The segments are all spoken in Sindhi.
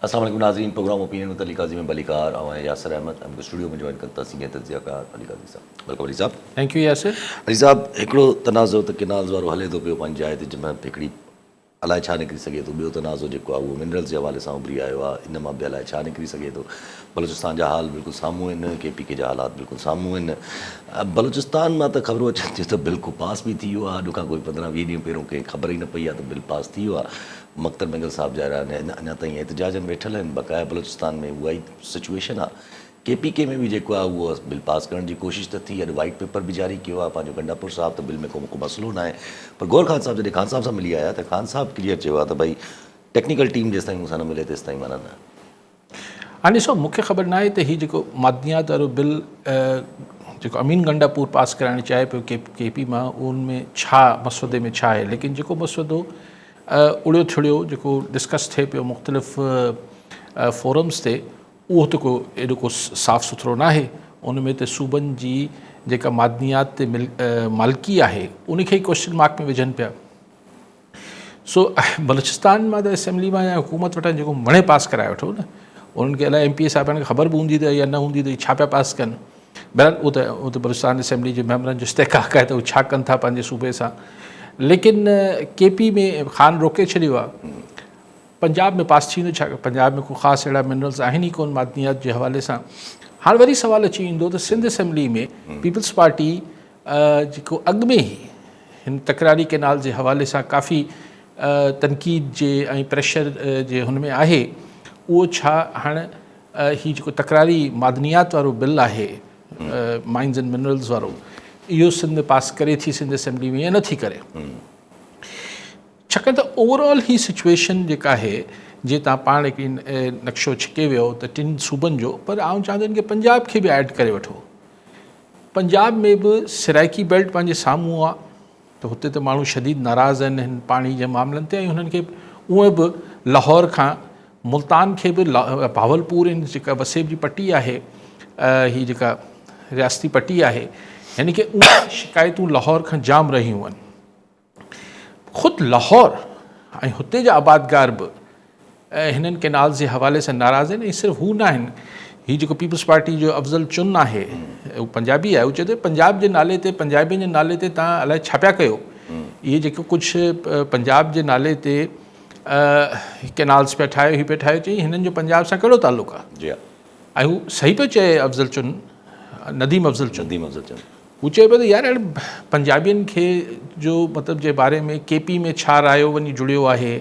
السلام عليڪم ناظرين پروگرام اوپينين with Ali Qazi ۾ ڀليڪار آئون آهيان ياسر احمد ۽ مونکي اسٽوڊيو ۾ جوائن ڪن ٿا سينيئر تجزيه ڪار علي قاضي صاحب welcome Ali صاحب. Thank you Yasir. Ali صاحب هڪڙو تنازعو ته ڪينالز وارو هلي ٿو پيو پنهنجي جاء تي جنهن مان هڪڙي الائي ڇا نڪري سگهي ٿو ٻيو تنازعو جيڪو آهي اهو منرلز جي حوالي سان اڀري آيو آهي ان مان به الائي ڇا نڪري سگهي ٿو بلوچستان جا حال بلڪل سامهون آهن ڪي پي ڪي جا حالات بلڪل سامهون آهن بلوچستان مان ته خبرون اچن ٿيون ته بل ڪو پاس به ٿي ويو آهي اڄ کان ڪوئي پندرهن ويهه ڏينهن پهريون ڪنهن خبر ئي نه پئي آهي ته بل پاس ٿي ويو آهي مختر مينگل صاحب ظاهر آهي اڃا تائين احتجاجن ويٺل آهن بقايا بلوچستان ۾ اها ئي سچوئيشن آهي ڪي پي ڪي ۾ به جيڪو آهي اهو بل پاس ڪرڻ جي ڪوشش ته ٿي اڄ وائيٽ پيپر به جاري ڪيو آهي پنهنجو گنڊاپور صاحب ته بل ۾ ڪو ڪو مسئلو ناهي پر گوهر خان صاحب جڏهن خان صاحب سان ملي آيا ته خان صاحب ڪليئر چيو آهي ته ڀئي ٽيڪنيڪل ٽيم جيستائين مون سان نه ملي تيستائين معنيٰ نه هاڻي ڏسو مون کي خبر ناهي ته هي جيڪو معدنيات وارو بل جيڪو امين گنڊاپور پاس ڪرائڻ چاهي پيو ڪي پي مان ان ۾ ڇا مسودي ۾ ڇا آهي ليڪن جيڪو مسودو اڙيو ٿڙيو جيڪو ڊسڪس ٿئي پيو مختلف فورمز تي اهو ته ڪو ايڏو ڪو صاف سٿرو ناهي ان ۾ ته صوبن جي جيڪا معدنيات تي مالڪي آهي ان کي ئي ڪوشچن مارڪ ۾ وجهن پيا سو بلوچستان مان ته اسيمبلي مان يا حڪومت وٽان جيڪو وڻي پاس ڪرائي وٺو نه انهن کي الائي ايم پي اي صاحبان کي خبر به هوندي ته يا نه هوندي ته ڇا پيا پاس ڪن بهرحال اهو ته اهو ته بلوچستان اسيمبلي جي ميمبرن جو استحقاق آهي ته هو ڇا ڪن ٿا پنهنجي صوبي سان ليڪن ڪي پي ۾ خان روڪي ڇڏيو آهي پنجاب ۾ پاس ٿي ويندو ڇا پنجاب ۾ ڪو خاص اهڙا منرلز آهن ئي ڪون معدنيات جي حوالي سان هاڻ وري سوال اچي ايندو ته سنڌ اسيمبلي ۾ پيپلز پارٽي جيڪو اڳ ۾ ئي هن تڪراري ڪئنال جي حوالي سان ڪافي تنقيد جي ۽ پريشر جي هن ۾ آهي اهو ڇا هاڻ هي جيڪو تڪراري معدنيات وارو بل آهي مائنز اينڊ منرلز وارو اهو سنڌ ۾ پاس ڪري ٿي سنڌ اسيمبلي ۾ يا نٿي ڪري ڇاڪاڻ ته اوور آل هي سچويشن جيڪا آهي جي تان پاڻ هڪڙي نقشو ڇڪي ويو ته ٽن صوبن جو پر آئون چاهيان ٿو ان کي پنجاب کي به ايڊ ڪري وٺو پنجاب ۾ به سرائيڪي بيلٽ پنهنجي سامهون آ ته هتي ته ماڻهو شديد ناراض آهن هن پاڻي جي معاملن تي ۽ هنن کي اونئن به لاهور کان ملتان کي به بهاولپور ان جيڪا وسيب جي پٽي آهي هي جيڪا رياستي پٽي آهي هن کي اونئن شڪايتون لاهور کان جام رهيون آهن. خود لاهور ۽ هتي جا آبادگار به هنن ڪئنالز جي حوالي سان ناراض آهن ۽ صرف هو نه آهن هي جيڪو پيپلز پارٽي جو افضل چن آهي هو پنجابي آهي هو چئي ٿو پنجاب جي نالي تي پنجابين جي نالي تي تان الائي ڇا پيا ڪيو اهي جيڪو ڪجهه پنجاب جي نالي تي ڪئنالز پيا ٺاهيو هي پيا ٺاهيو چئي هنن جو پنجاب سان ڪهڙو تعلق آهي جي ۽ هو صحيح پيو چئي افضل چن نديم افضل چن نديم افضل چن هو چئي پيو ته يار اهڙي پنجابين کي جو مطلب جي باري ۾ ڪي پي ۾ ڇا رايو وڃي جڙيو آهي،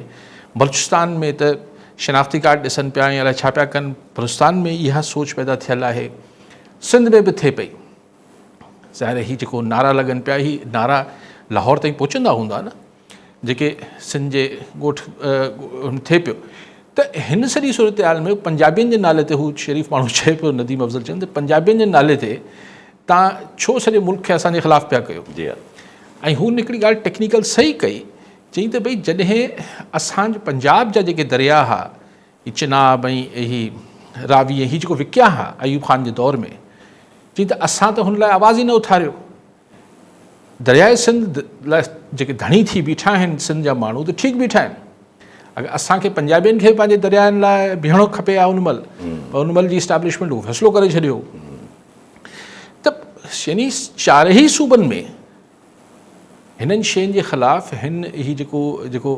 بلوچستان ۾ ته شناختي ڪارڊ ڏسن پيا ۽ الائي ڇا پيا ڪن، بلوچستان ۾ اها سوچ پيدا ٿيل آهي، سنڌ ۾ به ٿئي پئي. ظاهر آهي هي جيڪو نعرا لڳن پيا هي نعرا لاهور تائين پهچندا هوندا نه. جيڪي سنڌ جي ڳوٺ ٿئي پيو ته هن سڄي صورتحال ۾ پنجابين جي نالي تي هو شريف ماڻهو چئي پيو نديم افضل چون ته پنجابين جي نالي تي تان ڇو سڄي ملڪ کي اسان جي خلاف پيا ڪيو جي ها ۽ هو هڪڙي ڳالهه ٽيڪنيڪل صحيح ڪئي چئي ته ڀئي جڏهن اسان جو پنجاب جا جيڪي دريا ها هي چناب ۽ هي راوي ۽ هي جيڪو وڪيا ها ايوب خان جي دور ۾ چئي ته اسان ته هن لاء آواز ئي نه اٿاريو درياء سنڌ لاء جيڪي ڌڻي ٿي بيٺا آهن سنڌ جا ماڻهو ته ٺيڪ بيٺا آهن اگر اسان کي پنجابين کي پنهنجي دريائن لاء بيهڻو کپي ها ان مهل پر ان مهل جي اسٽيبلشمينٽ اهو فيصلو ڪري ڇڏيو ته يعني چارئي صوبن ۾ هنن شين جي خلاف هن هي جيڪو جيڪو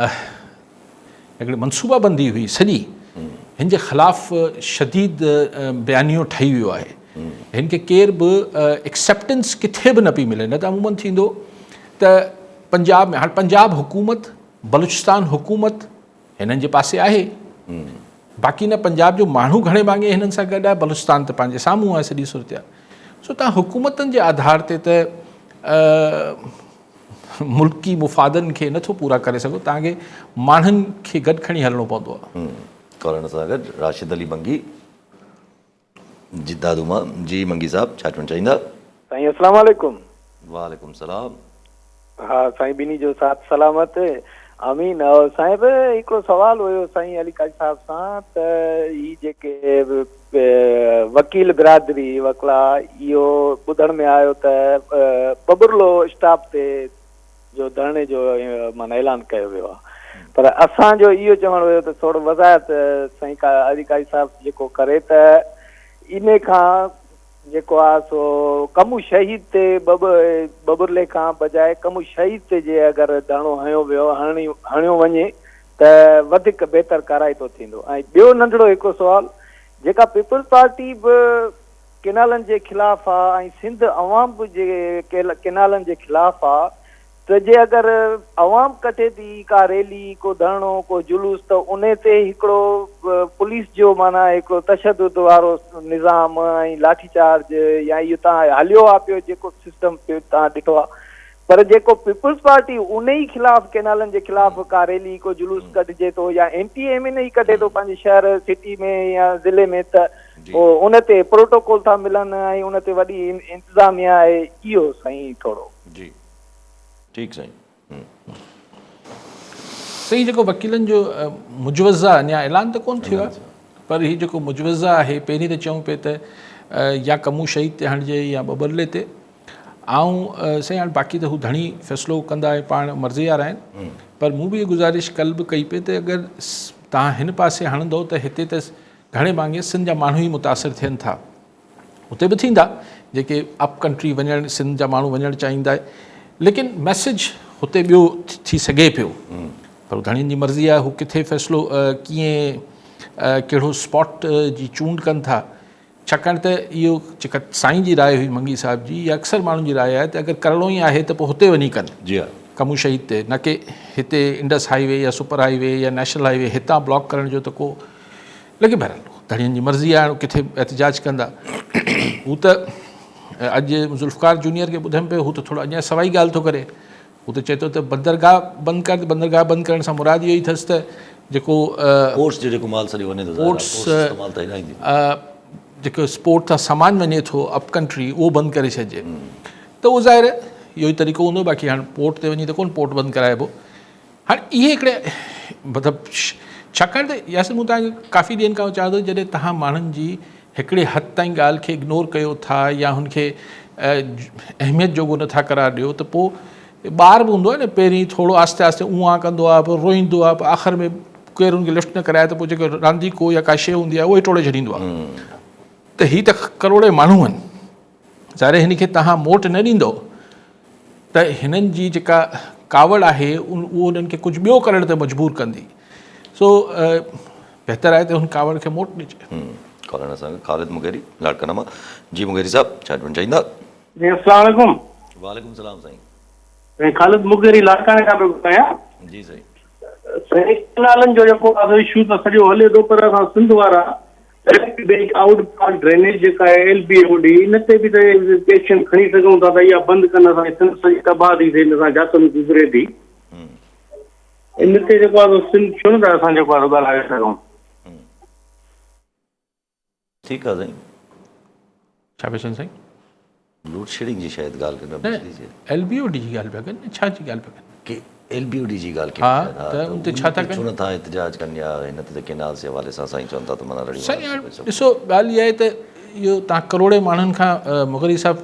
هڪڙي منصوبه بندي هئي سڄي هن جي خلاف شديد بيانيو ٺهي ويو آهي هن کي ڪير به ايڪسيپٽنس ڪٿي به نه پئي ملي نه ته عمومن ٿيندو ته پنجاب ۾ هاڻ پنجاب حڪومت بلوچستان حڪومت هنن جي پاسي آهي باقي نه پنجاب جو ماڻهو گهڻي ڀاڱي هنن سان گڏ آهي بلوچستان ته پنهنجي سامهون آهي سڄي صورتحال سو تان حڪومتن جي آڌار تي ته ملڪي مفادن کي نٿو پورا ڪري سگهو توهان کي ماڻهن کي گڏ کڻي هلڻو پوندو آهي. ڪالر سان گڏ راشد علي منگي جي دادو مان جي منگي صاحب ڇا چوڻ چاهيندا. سائين اسلام عليڪم. وعليڪم السلام. ها سائين ٻنهي جو ساٿ سلامت آمين. صاحب هڪڙو سوال هيو سائين علي قاضي صاحب سان ته هي جيڪي وڪيل برادري وڪلا اهو ٻڌڻ ۾ آيو ته ٻٻرلو اسٽاپ تي جو ڌرڻي جو معنيٰ اعلان ڪيو ويو آهي. پر اسان جو اهو چوڻ هيو ته ٿورو وضاحت سائين علي قاضي صاحب جيڪو ڪري ته انهي کان جيڪو آ سو ڪمو شهيد تي ٻٻرلي کان بجاء ڪمو شهيد تي جي اگر ڌرڻو هنيو ويو هڻيو وڃي ته وڌيڪ بهتر ڪارائتو ٿيندو ۽ ٻيو ننڍڙو هڪڙو سوال جيڪا پيپلز پارٽي به ڪينالن جي خلاف آ ۽ سنڌ عوام به جي ڪينالن جي خلاف آ ته جي اگر عوام ڪڍي ٿي ڪا ريلي ڪو ڌرڻو ڪو جلوس ته انهي تي هڪڙو پوليس جو معنيٰ هڪڙو تشدد وارو نظام ۽ لاٺي چارج يا اهو تان هليو آ پيو جيڪو سسٽم پيو تان ڏٺو آ پر جيڪو پيپلز پارٽي انهي خلاف ڪينالن جي خلاف ڪا ريلي ڪو جلوس ڪڍجي ٿو يا ايم پي ايم اين ئي ڪڍي ٿو پنهنجي شهر سٽي ۾ يا ضلعي ۾ ته پوء ان تي پروٽوڪول ٿا ملن ۽ ان تي وڏي انتظاميا آهي اهو سائين ٿورو. جي ٺيڪ سائين. سائين جيڪو وڪيلن جو مجوزه اڃا اعلان ته ڪون ٿيو آهي پر هي جيڪو مجوزه آهي پهرين ته چئون پئي ته يا ڪمون شهيد تي هڻجي يا ٻٻرلي تي آئون سائين هاڻي باقي ته هو ڌڻي فيصلو ڪندا ۽ پاڻ مرضي وارا آهن پر مون به گذارش ڪل به ڪئي پئي ته اگر تان هن پاسي هڻندو ته هتي ته گهڻي ڀاڱي سنڌ جا ماڻهو ئي متاثر ٿين ٿا اتي به ٿيندا جيڪي اپ ڪنٽري وڃڻ سنڌ جا ماڻهو وڃڻ چاهيندا ليڪن ميسج هتي ٻيو ٿي سگهي پيو پر ڌڻين جي مرضي آهي هو ڪٿي فيصلو ڪيئن ڪهڙو اسپاٽ جي چونڊ ڪن ٿا ڇاڪاڻ ته اهو جيڪا سائين جي راء هئي منگي صاحب جي يا اڪثر ماڻهن جي راء آهي ته اگر ڪرڻو ئي آهي ته پوء هتي وڃي ڪن جي ها ڪمون شهيد تي نه ڪي هتي انڊس هائي وي يا سپر هائي وي يا نيشنل هائي وي هتان بلاڪ ڪرڻ جو ته ڪو ليڪن بهرحال ڌڻين جي مرضي آهي ڪٿي احتجاج ڪندا هو ته اڄ ذوالفقار جونيئر کي ٻڌم پيو هو ته ٿورو اڃا سوائي ڳالهه ٿو ڪري هو ته چئي ٿو ته بندرگاهه بند ڪر بندرگاهه بند ڪرڻ سان مراد اهو ئي اٿس ته جيڪو پورٽس جو جيڪو مال سڄو وڃي ٿو پورٽس استعمال ته هيڏانهن جيڪو اسپورٽ تان سامان وڃي ٿو اپ ڪنٽري اهو بند ڪري ڇڏجي ته اهو ظاهر اهو ئي طريقو هوندو باقي هاڻ پورٽ تي وڃي ته ڪونه پورٽ بند ڪرائبو هاڻي اهي هڪڙي مطلب ڇاڪاڻ ته ياسر مون توهان کي ڪافي ڏينهن کان چوان ٿو جڏهن توهان ماڻهن جي هڪڙي حد تائين ڳالهه کي اگنور ڪيو ٿا يا هن کي اهميت جوڳو نٿا قرار ڏيو ته پوء ٻار به هوندو آهي نه پهرين ٿورو آهستي آهستي اون ڪندو آهي پوء روئيندو آهي پوء آخر ۾ ڪير هن کي لفٽ نه ڪرائي ته پوء جيڪو رانديڪو يا ڪا شيء هوندي آهي اهو ئي ٽوڙي ڇڏيندو آهي ته هي ته ڪروڙين ماڻهو آهن ظاهر هن کي توهان موٽ نه ڏيندؤ ته هنن جي جيڪا ڪاوڙ آهي اهو هنن کي ڪجهه ٻيو ڪرڻ تي مجبور ڪندي سو بهتر آهي ته هن ڪاوڙ کي موٽ ڏجي. ڪالر اسان کي خالد مغيري لاڙڪاڻا مان جي مغيري صاحب ڇا چوڻ چاهيندا. جي السلام عليڪم. وعليڪم السلام سائين. سائين خالد مغيري لاڙڪاڻي کان پيو ڳالهايان. جي سائين. سائين ڪئنالن جو جيڪو آهي اشو ته سڄو هلي ٿو پر اسان سنڌ وارا ليفٽ بينڪ آئوٽ فال ڊرينيج جيڪا آهي ايل بي او ڊي ان تي به ته ايڪشن کڻي سگهون ٿا ته اها بند ڪن اسان جي سنڌ سڄي تباهه ٿي ٿئي ان سان جاتن گذري ٿي ان تي جيڪو آهي سنڌ ڇو نه ٿا اسان جيڪو آهي ڳالهائي سگهون. ٺيڪ آ سائين. ڇا پيا چون سائين؟ لوڊ شيڊنگ جي شايد ڳالهه ڪن پيا بجلي جي. ايل بي او ڊي جي ڳالهه پيا ڪن يا ڇا جي ڳالهه پيا ڪن؟ K L B O D جي ڳالهه ڪن ها ته ان تي ڇا ٿا ڪن؟ ڇو نه ٿا احتجاج ڪن يا هن تي ڪينالز جي حوالي سان سائين چون ٿا ته معنيٰ رڙيون سائين هاڻ ڏسو ڳالهه اها آهي ته اهو تان ڪروڙين ماڻهن کان مغري صاحب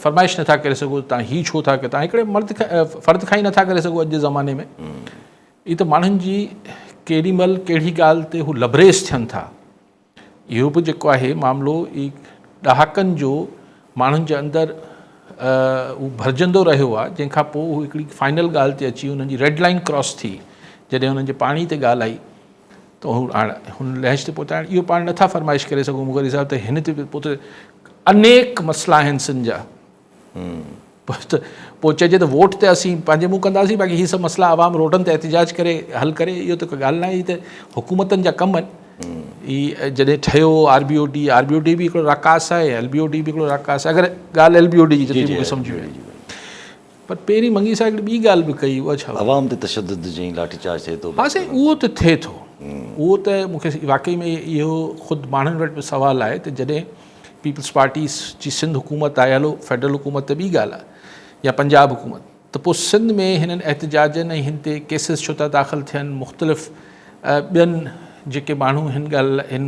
فرمائش نٿا ڪري سگهو تان هي ڇو ٿا ڪيو تان هڪڙي مرد کان فرد کان ئي نٿا ڪري سگهو اڄ جي زماني ۾ هي ته ماڻهن جي ڪيڏي مهل ڪهڙي ڳالهه تي هو لبريز ٿين ٿا اهو به جيڪو آهي معاملو هي ڏهاڪن جو ماڻهن جي اندر اهو ڀرجندو رهيو آهي جنهن کان پوء هو هڪڙي فائنل ڳالهه تي اچي انهن جي ريڊ لائن ڪراس ٿي جڏهن انهن جي پاڻي تي ڳالهه آئي ته هو هاڻ هن لهج تي پهتا اهو پاڻ نٿا فرمائش ڪري سگهون مغري صاحب ته هن تي پوء ته انيڪ مسئلا آهن سنڌ جا پوء چئجي ته ووٽ ته اسين پنهنجي منهن ڪنداسين باقي هي سڀ مسئلا عوام روڊن تي احتجاج ڪري حل ڪري اهو ته ڪا ڳالهه ناهي هي ته حڪومتن جا ڪم آهن هي جڏهن ٺهيو R B O D R B O D به هڪڙو راڪاس آهي ايل بي او ڊي به هڪڙو راڪاس آهي اگر ڳالهه ايل بي او ڊي جي جيتري مون کي سمجهه ۾ آئي پر پهرين منگي صاحب هڪڙي ٻي ڳالهه به ڪئي اها ڇا عوام تي تشدد جئين لاٺي چارج ٿئي ٿو ها سائين اهو ته ٿئي ٿو اهو ته مون کي واقعي ۾ اهو خود ماڻهن وٽ به سوال آهي ته جڏهن پيپلز پارٽي جي سنڌ حڪومت آهي هلو فيڊرل حڪومت ته ٻي ڳالهه آهي يا پنجاب حڪومت ته پوء سنڌ ۾ هنن احتجاجن ۽ هن تي ڪيسز ڇو ٿا داخل ٿين مختلف ٻين جيڪي ماڻهو هن ڳالهه هن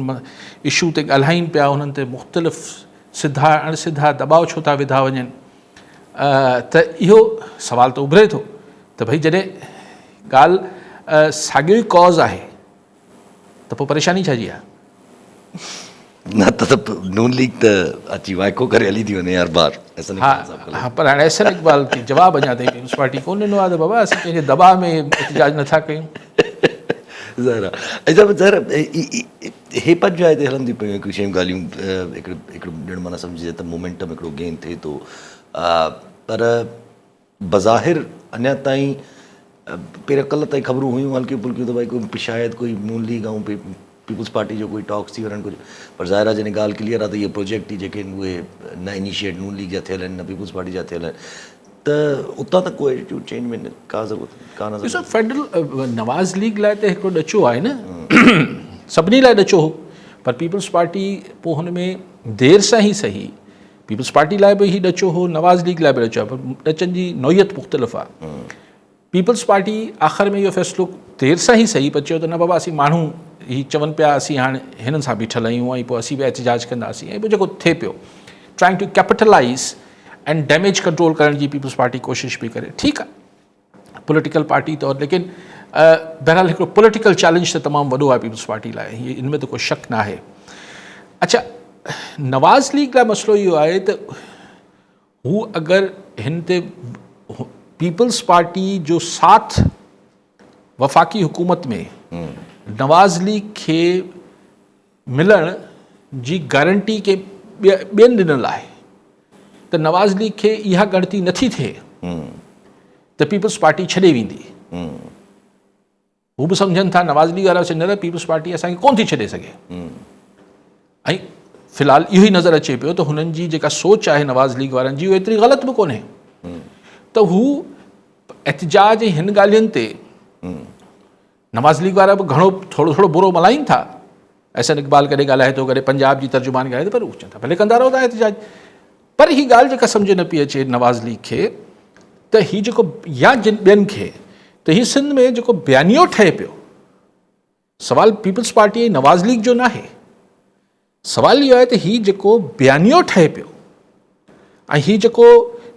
اشو تي ڳالهائين پيا انهن تي مختلف سڌا اڻ سڌا دٻاء ڇو ٿا وڌا وڃن ته اهو سوال ته اڀري ٿو ته ڀئي جڏهن ڳالهه ساڳيو ئي ڪاز آهي ته پوء پريشاني ڇا جي آهي؟ نه ته نون ليگ ته اچي وائکو ڪري هلي ٿي وڃي هر بار احسن اقبال صاحب ها پر هاڻي احسن اقبال کي جواب اڃا تائين پيپلز پارٽي ڪونه ڏنو آهي ته بابا اسين ڪنهن جي دٻاء ۾ احتجاج نٿا ڪيون. ظاهر آهي ۽ ظاهر هي پنهنجي جاء تي هلنديون پيون هڪڙيون شيون ڳالهيون هڪڙو هڪڙو ڄڻ معنيٰ سمجهجي ته مومينٽم هڪڙو گين ٿئي ٿو پر بظاهر اڃا تائين پهريان ڪلهه تائين خبرون هيون هلڪيون ڦلڪيون ته ڀائي ڪوئي شايد ڪوئي نون ليگ ۽ پيپلز پارٽي جو ڪوئي ٽاڪس ٿي وڃن ڪجهه پر ظاهر آهي جڏهن ڳالهه ڪليئر آهي ته اهي پروجيڪٽ ئي جيڪي آهن اهي نه انيشيٽ نون ليگ جا ٿيل آهن نه پيپلز پارٽي جا ٿيل آهن ته اتان ته ڪو ايٽيٽيوڊ چينج ۾ ڪا ضرورت ڪا نظر ڏسو فيڊرل نواز ليگ لاء ته هڪڙو ڏچو آهي نه سڀني لاء ڏچو هو پر پيپلز پارٽي پوء هن ۾ دير سان ئي صحيح پيپلز پارٽي لاء به هي ڏچو هو، نواز ليگ لاء به ڏچو آهي پر ڏچن جي نوعيت مختلف آهي. پيپلز پارٽي آخر ۾ اهو فيصلو دير سان ئي سهي پر چيو ته نه بابا اسين ماڻهو هي چون پيا اسين هاڻ هنن سان بيٺل آهيون ۽ پوء اسين به احتجاج ڪنداسين ۽ پوء جيڪو ٿئي پيو trying to capitalise and damage control ڪرڻ جي پيپلز پارٽي ڪوشش پئي ڪري ٺيڪ آهي. پوليٽيڪل پارٽي طور ليڪن بهرحال هڪڙو پوليٽيڪل چئلينج ته تمام وڏو آهي پيپلز پارٽي لاء هي ان ۾ ته ڪو شڪ نه آهي اچھا نواز ليگ لاء مسئلو اهو آهي ته هو اگر هن تي پيپلز پارٽي جو ساٿ وفاقي حڪومت ۾ نواز ليگ کي ملڻ جي گارنٽي ڪي ٻين ڏنل آهي ته نواز ليگ کي اها ڳڻتي نٿي ٿئي ته پيپلز پارٽي ڇڏي ويندي. هو به سمجهن ٿا نواز ليگ وارا سمجهن ٿا پيپلز پارٽي اسان کي ڪونه ٿي ڇڏي سگهي ۽ في الحال اهو ئي نظر اچي پيو ته هنن جي جيڪا سوچ آهي نواز ليگ وارن جي اها ايتري غلط به ڪونهي ته هو احتجاج ۽ هن ڳالهين تي نواز ليگ وارا به گهڻو ٿورو ٿورو برو ملهائين ٿا. احسن اقبال ڪڏهن ڳالهائي ٿو ڪڏهن پنجاب جي ترجمان ڳالهائي ٿو پر هو چون ٿا ڀلي ڪندا رهو ٿا احتجاج. پر هي ڳالهه جيڪا سمجهه نه پئي اچي نواز ليگ کي ته هي جيڪو يا جن ٻين کي ته هي سنڌ ۾ جيڪو بيانيو ٺهي پيو سوال پيپلز پارٽي ۽ نواز ليگ جو ناهي. سوال اهو آهي ته هي جيڪو بيانيو ٺهي پيو ۽ هي جيڪو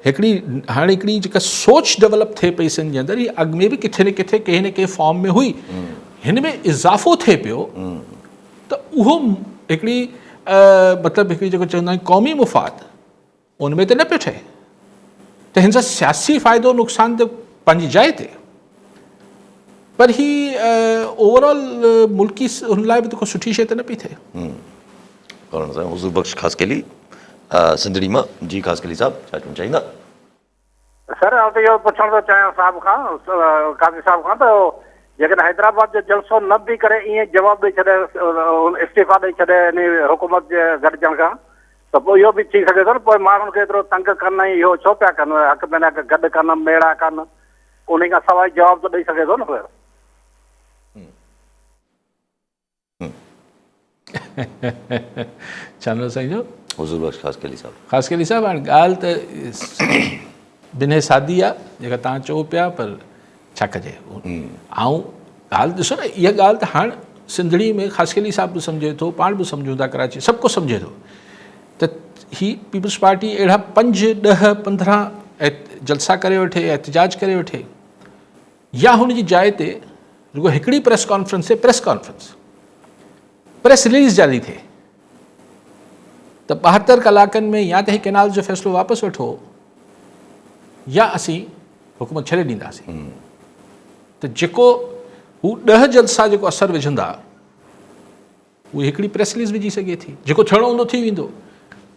هڪڙي هاڻي هڪڙي جيڪا سوچ ڊولپ ٿئي پئي سنڌ جي اندر هي اڳ ۾ به ڪٿي نه ڪٿي ڪنهن نه ڪنهن فارم ۾ هئي هن ۾ اضافو ٿئي پيو ته اهو هڪڙي مطلب هڪڙي جيڪو چوندا آهن قومي مفاد ان ۾ ته نه پيو ٺهي ته هن سان سياسي فائدو نقصان ته پنهنجي جاء تي پر هي اوور آل ملڪي هن لاء به ته ڪو سٺي شيء ته نه پئي ٿئي. مولانا صاحب حضور بخش خاصخيلي سنڌڙي مان جي خاصخيلي صاحب ڇا چوڻ چاهيندا. سر آئون ته اهو پڇڻ ٿو چاهيان صاحب کان قاضي صاحب کان ته جيڪڏهن حيدرآباد جو جلسو نه به ڪري ائين جواب ڏئي ڇڏي استعيفا ڏئي ڇڏي انهي حڪومت جي گڏجڻ کان ته پوء اهو به ٿي سگهي ٿو نه پوء ماڻهن کي ايترو تنگ ڪن ۽ اهو ڇو پيا ڪن حق ۾ نه گڏ ڪن ميڙا ڪن انهي کان سواء جواب ته ڏئي سگهي ٿو نه پيو. ڇا نالو سائين جو؟ حضور بخش خاصخيلي صاحب. خاصخيلي صاحب هاڻي ڳالهه ته بنهه سادي آ جيڪا توهان چئو پيا پر ڇا ڪجي آئون ڳالهه ڏسو نه اها ڳالهه ته هاڻ سنڌڙي ۾ خاصخيلي صاحب به سمجهي ٿو پاڻ به سمجهون ٿا ڪراچي سڀ ڪو سمجهي ٿو ته هي پيپلز پارٽي اهڙا 5 10 15 جلسا ڪري وٺي احتجاج ڪري وٺي يا هن جي جاء تي رڳو هڪڙي پريس ڪانفرنس ٿئي پريس ڪانفرنس پريس رليز جاري ٿئي ته 72 ڪلاڪن ۾ يا ته هي ڪينال جو فيصلو واپس وٺو يا اسين حڪومت ڇڏي ڏينداسين ته جيڪو هو ڏهه جلسا جيڪو اثر وجهندا اهي هڪڙي پريس رليز وجهي سگهي ٿي جيڪو ٿيڻو هوندو ٿي ويندو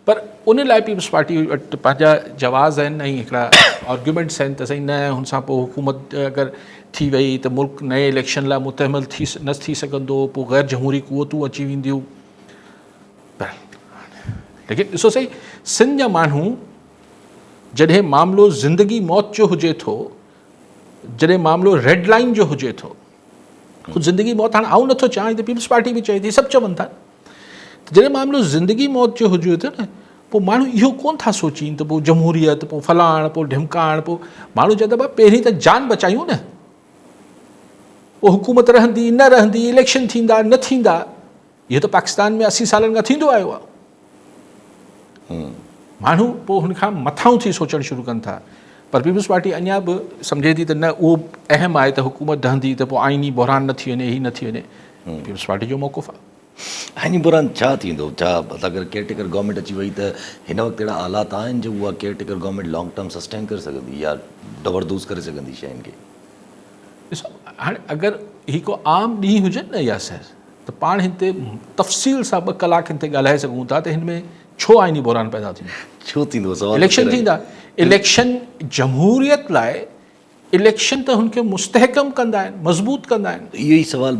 پر ان لاء پيپلز پارٽي وٽ پنهنجا جواز آهن ۽ هڪڙا آرگيومينٽس آهن ته سائين نه هن سان پوء حڪومت اگر ٿي وئي ته ملڪ نئين اليڪشن لاء متحمل ٿي نه ٿي سگهندو پوء غير جمهوري قوتون اچي وينديون پر ليڪن ڏسو سائين سنڌ جا ماڻهو جڏهن معاملو زندگي موت جو هجي ٿو، جڏهن معاملو ريڊ لائين جو هجي ٿو، خود زندگي موت هاڻ آئون نٿو چوان، هتي پيپلز پارٽي به چئي ٿي، سڀ چون ٿا ته جڏهن معاملو زندگي موت جو هجي ٿو نه پوء ماڻهو اهو ڪون ٿا سوچين ته پوء جمهوريت، پوء فلاڻ، پوء ڍمڪاڻ، پوء ماڻهو چون ٿا ڀاء پهرين ته جان بچايون نه، پوء حڪومت رهندي نه رهندي، اليڪشن ٿيندا نه ٿيندا، اهو ته پاڪستان ۾ 80 سالن کان ٿيندو آيو آهي. ماڻهو پوء هن کان مٿانهون ٿي سوچڻ شروع ڪن ٿا. پر پيپلز پارٽي اڃا به سمجهي ٿي ته نه اهو اهم آهي ته حڪومت ڊهندي ته پوء آئيني بحران نه ٿي وڃي هي نه ٿي وڃي پيپلز پارٽي جو موقف آهي. آئيني بحران ڇا ٿيندو؟ ڇا اگر ڪيئر ٽيڪر گورنمينٽ اچي وئي ته هن وقت اهڙا حالات آهن جو اها caretaker government long term sustain ڪري سگهندي يا ڊبردوز ڪري سگهندي شين کي؟ ڏسو هاڻي اگر هي ڪو عام ڏينهن هجن نه ياسر ته پاڻ هن تي تفصيل سان ٻه ڪلاڪ هن تي ڳالهائي سگهون ٿا ته هن ۾ ڇو آئيني بحران پيدا ٿيندو؟ ڇو ٿيندو سوال اليڪشن ٿيندا اليڪشن جمهوريت لاء اليڪشن ته هن کي مستحڪم ڪندا آهن مضبوط ڪندا آهن. اهو ئي سوال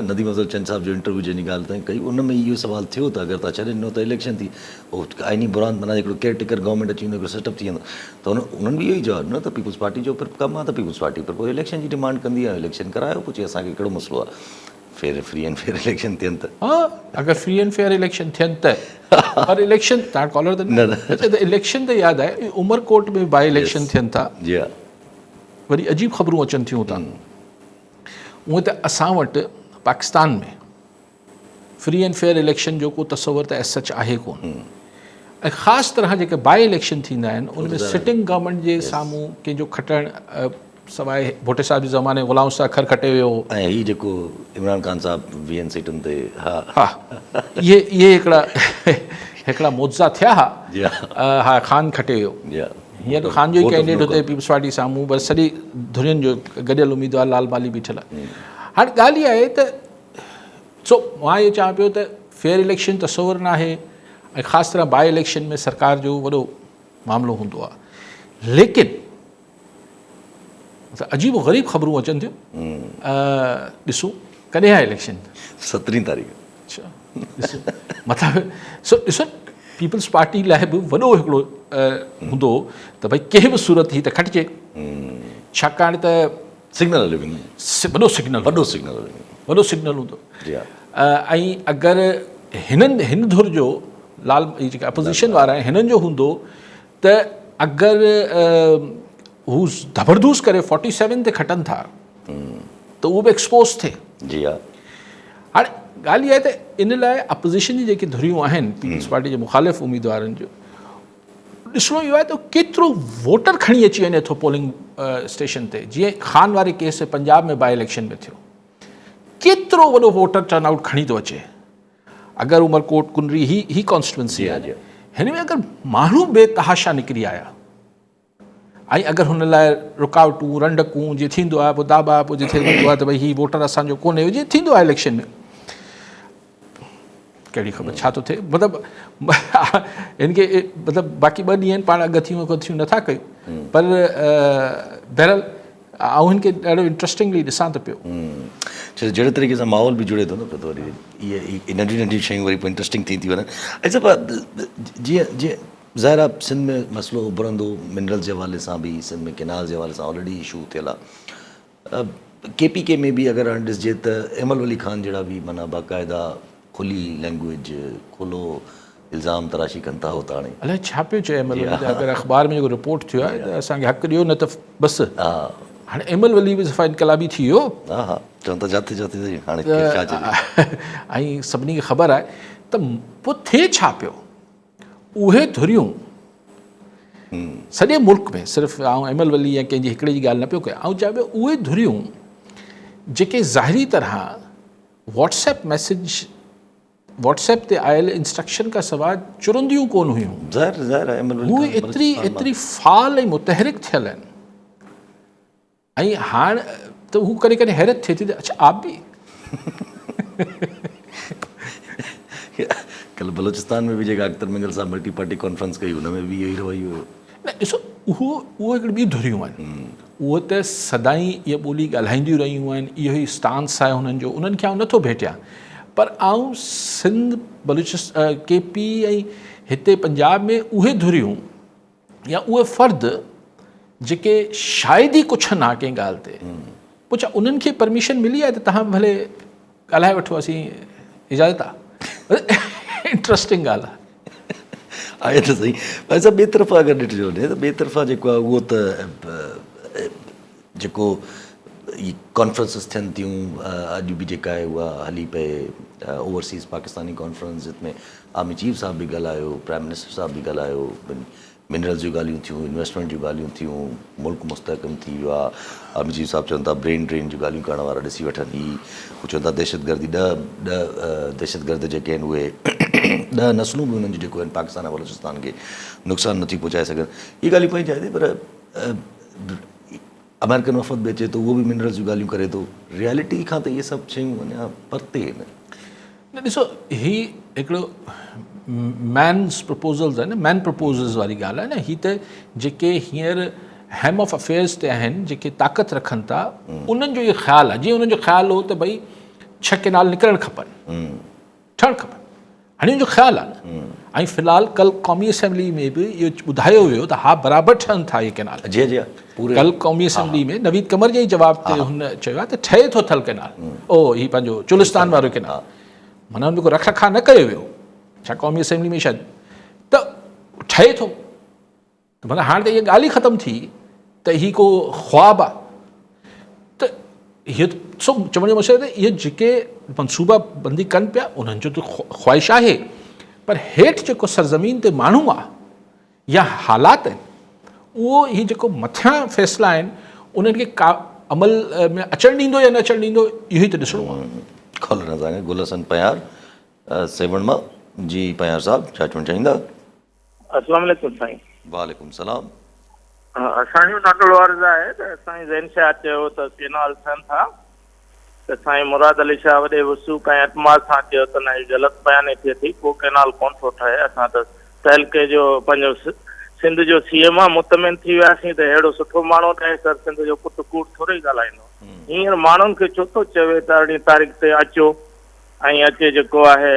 نديم افضل چن صاحب جو انٽرويو جنهن جي ڳالهه توهين ڪئي ان ۾ اهو سوال ٿيو ته اگر توهان ڇڏي ڏنو ته اليڪشن ٿي آئيني بحران معنيٰ هڪڙو ڪيئر ٽيڪر گورنمينٽ اچي ويندو هڪڙو سيٽ اپ ٿي ويندو ته هن انهن به اهو ئي جواب ڏنو ته پيپلز پارٽي جو پھر ڪم آهي ته پيپلز پارٽي پر پوء اليڪشن جي ڊمانڊ ڪندي ۽ اليڪشن ڪرايو پوء چي اسان کي ڪهڙو مسئلو آهي fair free and fair election ٿين ته. ها اگر فري اينڊ فيئر اليڪشن ٿين ته پر اليڪشن تان ڪالر ته نه اچا ته اليڪشن ته ياد آهي عمر ڪوٽ ۾ بائي اليڪشن ٿين ٿا جي ها وري عجيب خبرون اچن ٿيون اتان هونئن ته اسان وٽ Pakistan ۾ free and fair election جو ڪو تصور ته ايز سچ آهي ڪون ۽ خاص طرح جيڪي بائي اليڪشن ٿيندا آهن ان ۾ سٽنگ گورنمينٽ جي سامهون ڪنهن جو کٽڻ سواء ڀٽي صاحب جي زماني غلام مصطفيٰ کر کٽي ويو هو. ۽ هي جيڪو عمران خان صاحب ويهن سيٽن تي ها. ها اهي اهي هڪڙا هڪڙا معجزا ٿيا ها. جي ها. ها خان کٽي ويو. جي ها. هينئر ته خان جو ئي ڪينڊيڊيٽ هتي پيپلز پارٽي سامهون پر سڄي ڌرين جو گڏيل اميدوار لال مالهي بيٺل آهي. هاڻي ڳالهه اها آهي ته سو مان اهو چوان پيو ته فيئر اليڪشن تصور ناهي ۽ خاص طرح بائي اليڪشن ۾ سرڪار جو وڏو معاملو هوندو آهي ليڪن عجيب و غريب خبرون اچن ٿيون ڏسون ڪڏهن آهي اليڪشن سترهين تاريخ اچھا ڏسو مطلب سو ڏسو پيپلز پارٽي لاء به وڏو هڪڙو هوندو ته ڀئي ڪنهن به صورت هي ته کٽجي ڇاڪاڻ ته سگنل هليو ويندو وڏو سگنل وڏو سگنل هليو ويندو وڏو سگنل هوندو جي ها ۽ اگر هنن هن ڌر جو لال جيڪا اپوزيشن وارا آهن هنن جو هوندو ته اگر هو زبردست ڪري فورٽي سيون تي کٽن ٿا ته اهو به ايڪسپوز ٿئي. جي ها. هاڻي ڳالهه اها آهي ته ان لاء اپوزيشن جي جيڪي ڌريون آهن پيپلز پارٽي جي مخالف اميدوارن جو ڏسڻو اهو آهي ته ڪيترو ووٽر کڻي اچي وڃي ٿو پولنگ اسٽيشن تي جيئن خان واري ڪيس پنجاب ۾ بائي اليڪشن ۾ ٿيو ڪيترو وڏو ووٽر ٽرن آئوٽ کڻي ٿو اچي اگر عمرڪوٽ ڪنري هي هي ڪانسٽيٽوئنسي آهي هن ۾ اگر ماڻهو بي تحاشا نڪري آيا ۽ اگر هن لاء رڪاوٽون رنڊڪون جي ٿيندو آهي پوء داٻا پوء جٿي هوندو آهي ته ڀئي هي ووٽر اسان جو ڪونهي جي ٿيندو آهي اليڪشن ۾ ڪهڙي خبر ڇا ٿو ٿئي مطلب هن کي مطلب باقي ٻه ڏينهن پاڻ اڳ ٿيون ٿيون نٿا ڪيون پر بهرحال آئون هن کي ڏاڍو انٽرسٽنگلي ڏسان ته پيو. ڇو ته جهڙي طريقي سان ماحول به جڙي ٿو نه پيو ته وري اهي ننڍيون ننڍيون شيون وري پوء انٽرسٽنگ ٿي ٿي وڃن. ۽ صاحب جيئن جيئن ظاهر آهي سنڌ ۾ مسئلو اڀرندو منرلز جي حوالي سان به سنڌ ۾ ڪينال جي حوالي سان آلريڊي اشو ٿيل آهي. ڪي پي ڪي ۾ به اگر هاڻي ڏسجي ته ايمل ولي خان جهڙا به معنيٰ باقاعده کلي لينگويج کلو الزام تراشي ڪن ٿا هو ته هاڻي. الائي ڇا پيو چئي ايمل ولي ته اگر اخبار ۾ جيڪو رپورٽ ٿيو آهي ته اسان کي حق ڏيو نه ته بس هاڻي ايمل ولي به صفا انقلابي ٿي ويو. ها ها چون ٿا جاتي جاتي سائين هاڻي ڪير ڇا چئي. ۽ سڀني کي خبر آهي ته پوء ٿئي ڇا پيو اهي ڌريون سڄي ملڪ ۾ صرف آئون ايمل ولي يا ڪنهن جي هڪڙي جي ڳالهه نه پيو ڪيان آئون چاهيان پيو اهي ڌريون جيڪي ظاهري طرح WhatsApp message WhatsApp تي آيل انسٽرڪشن کان سواء چرنديون ڪون هيون ظاهر ظاهر آهي ايمل ولي هو ايتري ايتري فعال ۽ متحرڪ ٿيل آهن ۽ هاڻ ته هو ڪڏهن ڪڏهن حيرت ٿئي ٿي ته اڇا آپ به ڪل بلوچستان ۾ به جيڪا اختر مينگل صاحب ملٽي پارٽي ڪانفرنس ڪئي ان ۾ به اهو ئي رويو هيو. نه ڏسو اهو اهو هڪڙي ٻي ڌريون آهن اهو ته سدائين اها ٻولي ڳالهائينديون رهيون آهن اهو ئي اسٽانس آهي هنن جو انهن کي آئون نٿو ڀيٽيان پر آئون سنڌ بلوچستان ڪي پي ۽ هتي پنجاب ۾ اهي ڌريون يا اهي فرد جيڪي شايد ئي ڪڇن ها ڪنهن ڳالهه تي پوء ڇا انهن کي پرميشن ملي آهي ته تهان به ڀلي ڳالهائي وٺو اسين اجازت آهي انٽرسٽنگ ڳالهه آهي. آهي ته صحيح پر صاحب ٻئي طرفا اگر ڏٺجو وڃي ته ٻئي طرفا جيڪو آهي اهو ته جيڪو ڪانفرنسز ٿين ٿيون اڄ به جيڪا آهي اها هلي پئي اوورسيز پاڪستاني ڪانفرنس جت ۾ آرمي چيف صاحب به ڳالهايو، پرائم منسٽر صاحب به ڳالهايو، منرلز جون ڳالهيون ٿيون، انويسٽمينٽ جون ڳالهيون ٿيون، ملڪ مستحڪم ٿي ويو آهي، آرمي چيف صاحب چون ٿا برين ڊرين جون ڳالهيون ڪرڻ وارا ڏسي وٺن، هي هو چون ٿا دهشتگردي ڏهه ڏهه دهشتگرد جيڪي آهن اهي ڏهه نسلون به انهن جون جيڪو آهن پاڪستان ۽ بلوچستان کي نقصان نٿيون پهچائي سگهن، اهي ڳالهيون پنهنجي جاء تي پر آمريڪن وفد به اچي ٿو اهو به منرلز جون ڳالهيون ڪري ٿو، ريالٽي کان ته اهي سڀ شيون اڃا پرتي آهن. نه ڏسو هي هڪڙو مينز پرپوزلز آهن مين پرپوزلز واري ڳالهه آهي نه هي ته جيڪي هينئر هيم آف افيئرز تي آهن جيڪي طاقت رکن ٿا انهن جو اهو خيال آهي جيئن انهن جو خيال هو ته ڀئي ڇهه ڪينال نڪرڻ کپن ٺهڻ کپن هاڻي ان جو خيال آهي نه ۽ في الحال ڪل قومي اسيمبلي ۾ به اهو ٻڌايو ويو ته ها برابر ٺهن ٿا اهي ڪينال جي جي پوري ڪل قومي اسيمبلي ۾ نويد قمر جي جواب تي هن چيو آهي ته ٺهي ٿو ٿل ڪينال او هي پنهنجو چولستان وارو ڪينال معنيٰ ان جو رک رکاء نه ڪيو ويو ڇا قومي اسيمبلي ۾ شايد ته ٺهي ٿو ته معنيٰ هاڻ ته اها ڳالهه ئي ختم ٿي ته هي ڪو خواب آ ته هي سو چوڻ جو مقصد ته اهي جيڪي منصوبا بندي ڪن پيا انهن جو ته خواهش آهي پر هيٺ جيڪو سرزمين تي ماڻهو آ يا حالات آهن اهو هي جيڪو مٿيان فيصلا آهن انهن کي ڪا عمل ۾ اچڻ ڏيندو يا نه اچڻ ڏيندو اهو ئي ته ڏسڻو آ. کولڻ اسان کي گل حسن پنهيار سيوهڻ مان جي پنهيار صاحب ڇا چوڻ چاهيندا. السلام عليڪم سائين. وعليڪم السلام. اسان جو ننڍڙو عرض آهي ته سائين زين شاهه چيو ته ڪينال ٺهن ٿا ته سائين مراد علي شاهه وڏي وثوق ۽ اعتماد سان چيو ته نه هي غلط بياني ٿئي ٿي ڪو ڪينال ڪونه ٿو ٺهي اسان ته تعلقي جو پنهنجو سنڌ جو سي ايم آ مطمئن ٿي وياسين ته ههڙو سٺو ماڻهو ته سر سنڌ جو پٽ ڪوڙ ٿوري ڳالهائيندو هينئر ماڻهن کي ڇو ٿو چوي ته ارڙهين تاريخ تي اچو ۽ اچي جيڪو آهي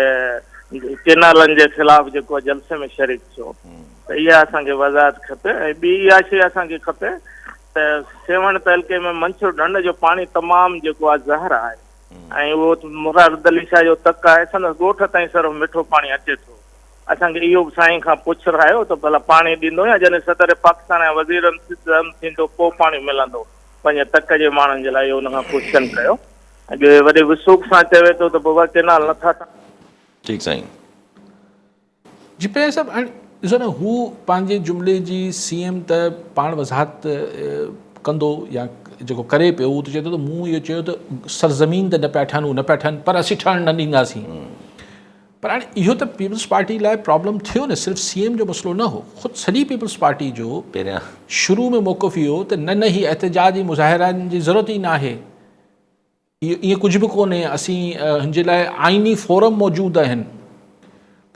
ڪينالن جي خلاف جيڪو آهي جلسي ۾ شريڪ ٿيو ته اها اسان کي وضاحت کپي ۽ ٻي اها شيء اسان کي کپي ته سيوهڻ تعلقي ۾ منڇر ڍنڍ جو پاڻي تمام جيڪو آهي زهر آهي ۽ اهو مراد علي شاهه جو تڪ آهي سندس ڳوٺ تائين صرف مٺو پاڻي اچي ٿو اسان کي اهو به سائين کان پڇرايو ته ڀلا پاڻي ڏيندو يا جڏهن صدر پاڪستان يا وزير اعظم ٿيندو پوء پاڻي ملندو پنهنجي تڪ جي ماڻهن جي لاء اهو ان کان ڪوئسچن ڪيو جو هي وڏي وثوق سان چوي ٿو ته بابا ڪينال نٿا ٺاهن. ٺيڪ سائين. جي پير صاحب هاڻي ڏسو نه هو پنهنجي جملي جي سي ايم ته پاڻ وضاحت ڪندو يا جيڪو ڪري پيو هو ته چئي ٿو ته مون اهو چيو ته سرزمين تي نه پيا ٺهن هو نه پيا ٺهن پر اسين ٺهڻ نه ڏينداسين پر هاڻي اهو ته پيپلز پارٽي لاء پرابلم ٿيو نه صرف سي ايم جو مسئلو نه هو خود سڄي پيپلز پارٽي جو پهريان شروع ۾ موقف اهو ته نه نه هي احتجاج مظاهرن جي ضرورت ئي ناهي اهو ائين ڪجهه به ڪونهي، اسين هن جي لاء آئيني فورم موجود آهن.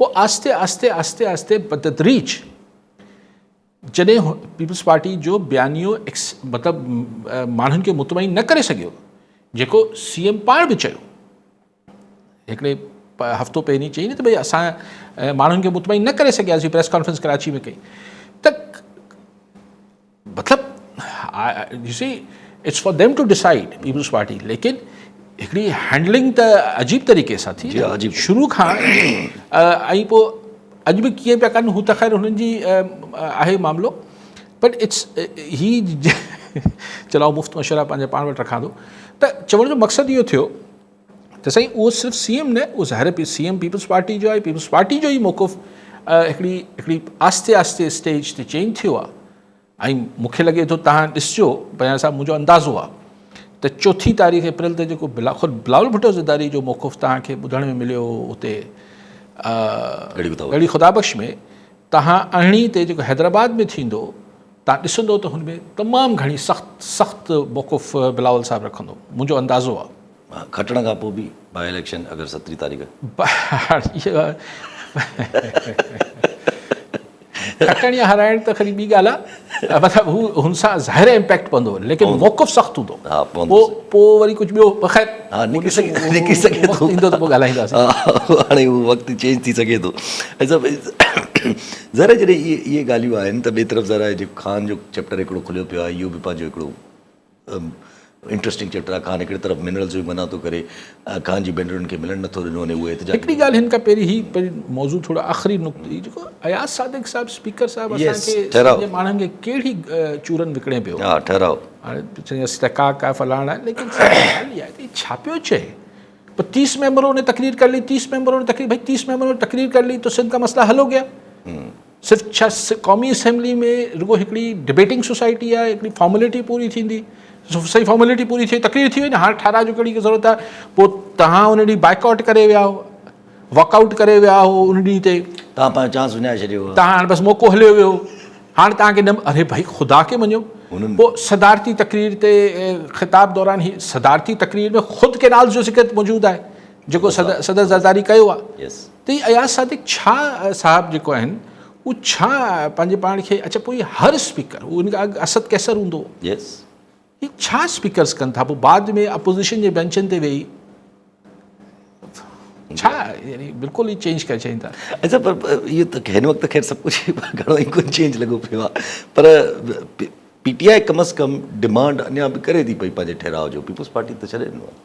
پوء آهستي آهستي آهستي آهستي بتدريج جڏهن پيپلز پارٽي جو بيانيو مطلب ماڻهن کي مطمئن نه ڪري سگهيو، جيڪو سي ايم پاڻ به چيو هڪڙي هفتو پهرين چئي نه ته ڀئي اسان ماڻهن کي مطمئن نه ڪري سگهياسين، پريس ڪانفرنس ڪراچي ۾ ڪئي ته مطلب you see it's for them to decide Peoples Party ليڪن هڪڙي هينڊلنگ ته عجيب طريقي سان ٿي شروع کان ۽ پوء اڄ به ڪيئن پيا ڪن هو ته خير هنن جي آهي معاملو بٽ it's هي چلو مفت مشورا پنهنجا پاڻ وٽ رکان ٿو ته چوڻ جو مقصد اهو ٿيو ته سائين اهو صرف سي ايم نه اهو ظاهر سي ايم پيپلز پارٽي جو آهي پيپلز پارٽي جو ئي موقف هڪڙي هڪڙي آهستي آهستي اسٽيج تي چينج ٿيو آهي ۽ مون کي لڳي ٿو تهان ڏسجو بيان صاحب منهنجو اندازو آهي ته چوٿين تاريخ اپريل تي جيڪو بلا خود بلاول ڀٽو زرداري جو موقف تهان کي ٻڌڻ ۾ مليو اتي ڳڙهي خدا بخش ۾ تهان ارڙهين تي جيڪو حيدرآباد ۾ ٿيندو تهان ڏسندو ته هن ۾ تمام گهڻي سخت سخت موقف بلاول صاحب رکندو منهنجو اندازو آهي. کٽڻ کان پوء به باء اليڪشن اگر سترهين تاريخ. کٽڻ يا هارائڻ ته کڻي ٻي ڳالهه آهي مطلب هو هن سان ظاهر امپيڪٽ پوندو ليڪن موقف سخت هوندو ها پوندو پوء پوء وري ڪجهه ٻيو بخير ها نڪري سگهي نڪري سگهي ٿو وقت ايندو ته پوء ڳالهائينداسين هاڻي هو وقت چينج ٿي سگهي ٿو ۽ سڀ ظاهر آهي جڏهن اهي اهي ڳالهيون آهن ته ٻئي طرف ظاهر آهي جيڪو خان جو چيپٽر هڪڙو کليو پيو آهي اهو به پنهنجو هڪڙو انٽرسٽنگ چيپٽر آهي خان هڪڙي طرف منرلز جو منع ٿو ڪري خان جي ڀينرن کي ملڻ نٿو ڏنو وڃي اهي احتجاج هڪڙي ڳالهه هن کان پهرين هي پهرين موضوع ٿورو آخري نقطو هي جيڪو اياز صادق صاحب اسپيڪر صاحب اسان کي سنڌ جي ماڻهن کي ڪهڙي چورن وڪڻي پيو ها ٺهراء هاڻي چئي استحقاق آهي فلاڻ آهي ليڪن ڳالهه اها آهي ته ڇا پيو چئي پر تيس ميمبرون ني تقرير ڪر لي تيس ميمبرون ني تقرير ڀئي تيس ميمبرون ني تقرير ڪر لي تو سنڌ کا مسئله حل هو گيا. صرف ڇا قومي اسيمبلي ۾ رڳو هڪڙي ڊبيٽنگ سوسائٽي آهي هڪڙي فارملٽي پوري ٿيندي صحيح فارملٽي پوري ٿي تقرير ٿي وئي نه هاڻ ٺهراء جو ڪهڙي ضرورت آهي پوء توهان ان ڏينهن بائيڪاٽ ڪري ويا هو واڪ آئوٽ ڪري ويا هو ان ڏينهن تي توهان پنهنجو چانس وڃائي ڇڏيو هو توهان هاڻ بس موقعو هليو ويو هاڻ توهان کي نه اري ڀائي خدا کي مڃو پوء صدارتي تقرير تي خطاب دوران هي صدارتي تقرير ۾ خود ڪينالز جو ذڪر موجود آهي جيڪو صدر زرداري ڪيو آهي ته هي اياز صادق ڇا صاحب جيڪو آهن هو ڇا پنهنجي پاڻ کي اڇا پوء هر اسپيڪر هو ان کان اڳ اسد قيصر هوندو هو هي ڇا اسپيڪرز ڪن ٿا پوء بعد ۾ اپوزيشن جي بينچن تي ويهي ڇا يعني بلڪل ئي چينج ڪري ڇڏين ٿا. اڇا پر اهو ته هن وقت خير سڀ ڪجهه گهڻو ئي ڪجهه چينج لڳو پيو آهي پر پي ٽي آء ڪم از ڪم ڊمانڊ اڃا به ڪري ٿي پئي پنهنجي ٺهراء جو پيپلز پارٽي ته ڇڏي ڏنو آهي.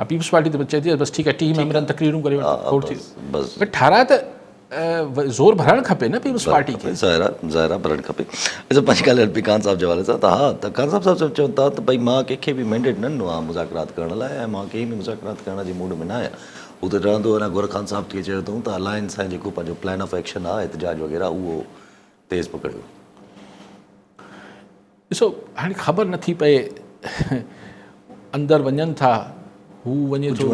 ها پيپلز پارٽي ته چئي ٿي بس ٺيڪ آهي 30 ميمبرن تقريرون ڪري وٺ کوڙ ٿي ويو پر ٺهراء ته زور ڀرڻ کپي نه پيپلز پارٽي کي. ظاهر آهي ظاهر آهي ڀرڻ کپي. اڇا پنهنجي ڳالهه هلي پئي خان صاحب جي حوالي سان ته ها ته خان صاحب صاحب چون ٿا ته ڀئي مان ڪنهن کي به مينڊيٽ نه ڏنو آهي مذاڪرات ڪرڻ لاء ۽ مان ڪنهن به مذاڪرات ڪرڻ جي موڊ ۾ نه آهيان. هو ته رهندو اڃا گور خان صاحب کي چيو اٿئون ته الائنس ۽ جيڪو پنهنجو پلان آف ايڪشن آهي احتجاج وغيره اهو تيز پڪڙيو. ڏسو هاڻي خبر نٿي پئي اندر وڃن ٿا هو وڃي ٿو